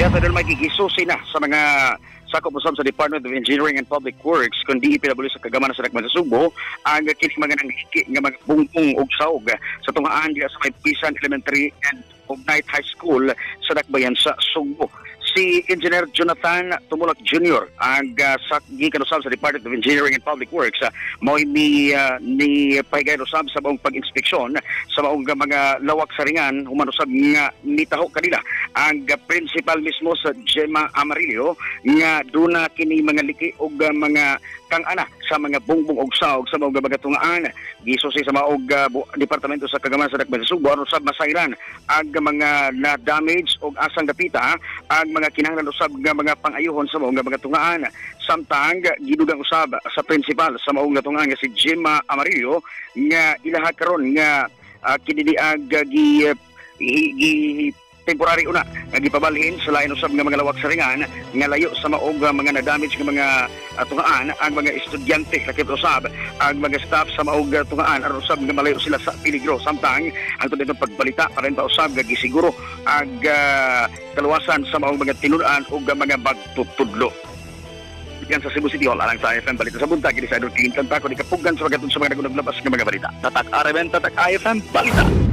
Yes, Idol Mikey, gisusi na sa mga sakop usab sa Department of Engineering and Public Works kun DEPW sa Kagamanan sa Dakbayan sa Sugbo ang kini mga nangliki nga mga bungbong og saog sa tungaan diha sa may Bisan Elementary and Night High School sa Dakbayan sa Sugbo. Si Engineer Jonathan Tumulak Jr. ang sa gikan usab sa Department of Engineering and Public Works mao'y ni pahigayon usab sa maong pag-inspeksyon sa maong mga lawak sa ringan human usab nga nitaho kanila ang principal mismo sa Gemma Amarillo nga duna kini mga liki og mga kang-ana sa mga bungbong og saog sa maong mga tungaan. Gisusi sa maog departamento sa Kagamanan sa Dakbayan sa Sugbo aron usab masayran ang mga na damage og asang dapita ang mga kinahanglan usab nga mga pang-ayuhon sa maong mga tungaan, samtang gidugang usab sa principal sa maong tungaan nga si Gemma Amarillo nga ilaha karon nga kini ag gi, gi temporary una nga gipabalhin sa lain usab nga mga lawak sa ringan nga layo sa maog mga na-damage nga mga tungaan ang mga estudyante, lakip usab ang mga staff sa maog tungaan aron usab nga malayo sila sa peligro, samtang ang itong pagbalita pa rin pa usab nga gisiguro ang kaluwasan sa maong mga tinud-an ug mga magtutudlo. Yan sa Cebu City Hall, alang sa IFM Balita sa Buntag, kini sa Idol Clinton Paco, di kapugan sa mga sa mga nagunag labas nga mga balita. Tatak RMN, Tatak IFM Balita.